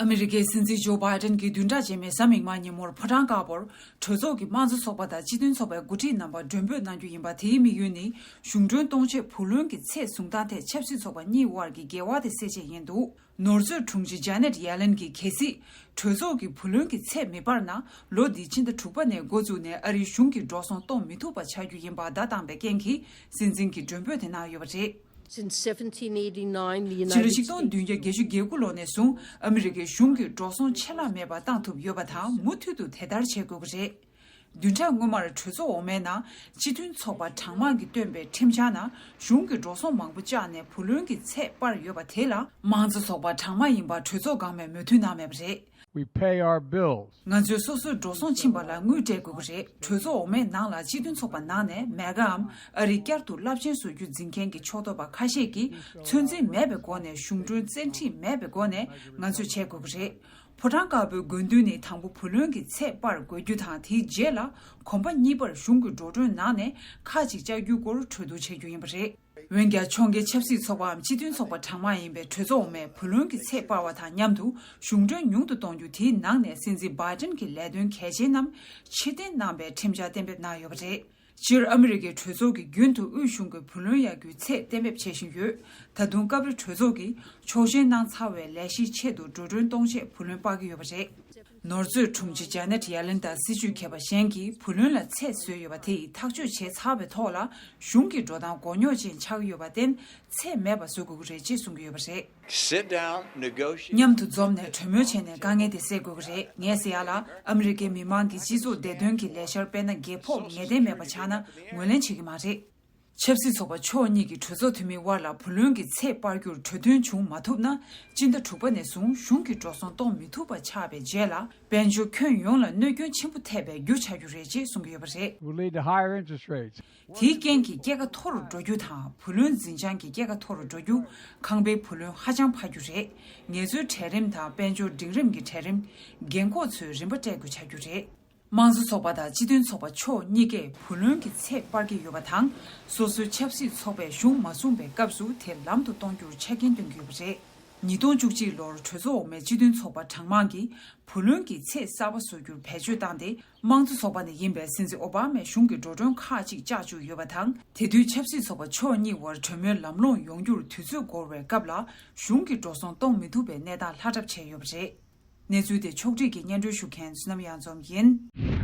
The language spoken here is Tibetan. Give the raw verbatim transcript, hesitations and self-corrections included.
ཨ་མི་རི་ཀའི་སྲིད་འཛིན་ཇོ་བྷའི་ཏན་གྱིས་བདུན་ཕྲག་རྗེས་མའི་གཟའ་མིག་དམར་ཉིན་མོར་ཕོ་བྲང་དཀར་པོར་གྲོས་ཚོགས་ཀྱི་དམངས་གཙོ་ཚོགས་པ་དང་སྤྱི་མཐུན་ཚོགས་པའི་འགོ་ཁྲིད་རྣམ་པ་མགྲོན་འབོད་གནང་རྒྱུ་ཡིན་པ། དེའི་དམིགས་ཡུལ་ནི་གཞུང་གྲོན་གཏོང་ཆེད་བུ་ལོན་གྱི་ཚད་བཟུང་སྟངས་ཐད་ཆབ་སྲིད་ཚོགས་པ་གཉིས་དབར་གྱི་འགལ་བ་དེ་སེལ་ཆེད་ཡིན་འདུག་ནོར་མཛོད་དྲུང་ཆེ་ཇ་ནེད་ཡེ་ལན་གྱིས་གལ་སྲིད་གྲོས་ཚོགས་ཀྱིས་བུ་ལོན་གྱི་ཚད་མི་སྤར་ན། ལོ་འདིའི་ཕྱི་ཟླ་དྲུག་པ་ནས་འགོ་བཙུགས་ནས་ཨ་རིའི་གཞུང་གི་འགྲོ་སོང་གཏོང་མི་ཐུབ་པ་ཆགས་རྒྱུ་ཡིན་པ་བརྡ་བཏང་བའི་རྐྱེན་གྱིས་སྲིད་འཛིན་གྱིས་མགྲོན་འབོད་དེ་གནང་ཡོད་པ་རེད། Since seventeen eighty-nine, the ཕྱི་ལོ་United ཆིག་སྟོང་States བདུན་བརྒྱ་བརྒྱད་ཅུ་གྱ་དགུ་ལོ་ནས་བཟུང་ཨ་མི་རི་ཀའི་གཞུང་གིས་འགྲོ་སོང་ཆད་ལྷག་མེད་པ་བཏང་ཐུབ་ཡོད་པ་དང་། མུ་མཐུད་དུ་དེ་ལྟར་བྱེད་དགོས་ཀྱི་རེད། བདུན་ཕྲག་སྔོན་མར་གྲོས་ཚོགས་འོག་མའི་ནང་སྤྱི་མཐུན་ཚོགས་པ་གྲངས་མང་གིས་བཏོན་པའི་ཁྲིམས་འཆར་ནང་གཞུང་གིས་འགྲོ་སོང་མང་པོ་བཅག་ནས་བུ་ལོན་གྱི་ཚད་སྤར་ཡོད་པ་དེ་ལ་དམངས་གཙོ་ཚོགས་པ་གྲངས་མང་ཡིན་པ་གྲོས་ཚོགས་སྒང་མས་མོས་མཐུན་གནང་མེད་པ་རེད། We pay our bills. ང་ཚོས་སོ་སོའི་འགྲོ་སོང་ཕྱིན་པ་ལ་དངུལ་སྤྲད་དགོས་ཀྱི་རེད། གྲོས་ཚོགས་འོག་མའི་ནང་ལ་སྤྱི་མཐུན་ཚོགས་པ་ནང་ནས་མེ་གའམ་ཨ་རི་བསྐྱར་དུ་རླབས་ཆེན་བཟོ་རྒྱུ་འཛིན་མཁན་གྱི་ཕྱོགས་གཏོགས་པ་ཁ་ཤས་ཀྱིས་ཚོད་འཛིན་མེད་པའི་སྒོ་ནས་གཞུང་གྲོན་བཙན་ཁྲིད་མེད་པའི་སྒོ་ནས་ང་ཚོས་བྱེད་དགོས་ཀྱི་རེད། ཕོ་བྲང་དཀར་པོའི་དགོས་འདུན་ནི་དང་པོ་བུ་ལོན་གྱི་ཚད་སྤར་དགོས་རྒྱུ་དང་། དེའི་རྗེས་ལ་གོམ་པ་གཉིས་པར་གཞུང་གི་འགྲོ་གྲོན་ནང་ནས་ཁག་ཅིག་བཅག་རྒྱུའི་སྐོར་གྲོས་བསྡུར་བྱ་རྒྱུ་ཡིན་པ་རེད། འོན་ཀྱང་ཕྱོགས་འགལ་ཆབ་སྲིད་ཚོགས་པའམ་སྤྱི་མཐུན་ཚོགས་པ་གྲངས་མང་ཡིན་པའི་གྲོས་ཚོགས་འོག་མས་བུ་ལོན་གྱི་ཚད་སྤར་བ་དང་མཉམ་དུ་གཞུང་གྲོན་ཉུང་དུ་གཏོང་རྒྱུ། དེའི་ནང་ནས་སྲིད་འཛིན་བྷའི་ཏན་གྱི་ལས་དོན་གལ་ཆེན་རྣམས་ཕྱིར་འཐེན་གནང་བའི་ཁྲིམས་འཆར་གཏན་འབེབས་གནང་ཡོད་པ་རེད། སྤྱིར་ཨ་མི་རི་ཀའི་གྲོས་ཚོགས་ཀྱིས་རྒྱུན་དུ་དབུས་གཞུང་གི་བུ་ལོན་གཡར་རྒྱུའི་ཚད་གཏན་འབེབས་བྱེད་བཞིན་ཡོད། ད་དུང་སྐབས་རེ་གྲོས་ཚོགས་ཀྱིས་ཕྱོགས་ཞེན་གནང་ཚར་བའི་ལས་གཞིའི་ཆེད་དུ་འགྲོ་གྲོན་གཏོང་ཆེད་བུ་ལོན་སྤར་གྱི་ཡོད་པ་རེད། ནོར་མཛོད་དྲུང་ཆེ་ཇ་ནེད་ཡེ་ལན་དང་སྲིད་བྱུས་མཁས་པ་གཞན་གྱིས་བུ་ལོན་ལ་ཚད་བཟོས་ཡོད་པ་དེ་ཡིས་ཐག་གཅོད་བྱས་ཚར་བའི་ཐོག་ལ་གཞུང་གི་འགྲོ་སྟངས་མགོ་རྙོག་ཅན་ཆགས་ཀྱི་ཡོད་པར་བརྟེན་ཚད་མེད་པ་བཟོ་དགོས་ཀྱི་རེད་ཅེས་གསུང་གི་ཡོད་པ་རེད། Sit down, negotiate. མཉམ་དུ་འཛོམས་ནས་གྲོས་མོལ་བྱས་ནས་དཀའ་ངལ་དེ་སེལ་དགོས་ཀྱི་རེད། ངས་ཟེར་ཡག་ལ་ཨ་མི་རི་ཀའི་མི་མང་གི་སྤྱི་ཚོགས་བདེ་དོན་གྱི་ལས་འཆར་དཔེར་ན་རྒྱལ་ཕོགས་ངེས་གཏན་མེད་པ་ཆགས་ན་ངོས་ལེན་བྱེད་ཀྱི་མ་རེད། ཆབ་སྲིད་ཚོགས་པ་ཕྱོགས་གཉིས་ཀྱི་གྲོས་ཚོགས་འཐུས་མིའི་དབར་ལ་བུ་ལོན་གྱི་ཚད་སྤར་རྒྱུར་གྲོས་མཐུན་བྱུང་མ་ཐུབ་ན། སྤྱི་ཟླ་དྲུག་པ་ནས་བཟུང་གཞུང་གི་འགྲོ་སོང་གཏོང་མི་ཐུབ་པ་ཆགས་པའི་རྗེས་ལ། དཔལ་འབྱོར་ཁྱོན་ཡོངས་ལ་གནོད་སྐྱོན་ཆེན་པོ་ཐེབས་པའི་རྒྱུ་ཆགས་རྒྱུ་རེད་ཅེས་གསུང་གི་ཡོད་པ་རེད། Will lead to higher interest rates. དེའི་རྐྱེན་གྱིས་སྐྱེད་ཀ་མཐོ་རུ་འགྲོ་རྒྱུ་དང་། བུ་ལོན་འཛིན་བྱང་གི་སྐྱེད་ཀ་མཐོ་རུ་འགྲོ་རྒྱུ། ཁང་པའི་བུ་ལོན་ཧ་ཅང་འཕར་རྒྱུ་རེད། ངལ་རྩོལ་གྲལ་རིམ་དང་དཔལ་འབྱོར་འབྲིང་རིམ་གྱི་གྲལ་རིམ། རྒན་འཁོགས་ཚོའི་རིན་པ་སྤྲད་དགོས་ཆགས་རྒྱུ་རེད། དམངས་གཙོ་ཚོགས་པ་དང་སྤྱི་མཐུན་ཚོགས་པ་ཕྱོགས་གཉིས་ཀས་བུ་ལོན་གྱི་ཚད་སྤར་གྱི་ཡོད་པ་དང་། སོ་སོའི་ཆབ་སྲིད་ཚོགས་པས་གཞུང་མ་བཟུང་བའི་སྐབས་སུ་དེ་ལམ་དུ་གཏོང་རྒྱུར་ཆ་རྐྱེན་འདོན་གྱི་ཡོད་པ་རེད། ཉིས་སྟོང་བཅུ་གཅིག་ལོར་གྲོས་ཚོགས་འོག་མས་སྤྱི་མཐུན་ཚོགས་པ་གྲངས་མང་གིས་བུ་ལོན་གྱི་ཚད་གསར་པ་བཟོ་རྒྱུར་བེད་སྤྱོད་བཏང་སྟེ། དམངས་གཙོ་ཚོགས་པ་ནས་ཡིན་པའི་སྲིད་འཛིན་ཨོ་བྷ་མས་གཞུང་གི་འགྲོ་གྲོན་ཁག་ཅིག་བཅག་བཅུག་ཡོད་པ་དང་། དེ་དུས་ཆབ་སྲིད་ཚོགས་པ་ཕྱོགས་གཉིས་དབར་གྲོས་མོལ་ལམ་ལྷོང་ཡོང་རྒྱུར་དུས་ཚོད་འགོར་བའི་སྐབས་ལ། གཞུང་གི་འགྲོ་སོང་གཏོང་མི་ཐུབ་པའི་གནས་སྟངས་ལྷ་གྲབས་བྱས་ཡོད་པ་རེད། གནས་ཚུལ་དེ་ཕྱོགས་སྒྲིག་གིས་སྙན་སྒྲོན་ཞུ་མཁན་བསོད་ནམས་གཡང་འཛོམས་ཡིན།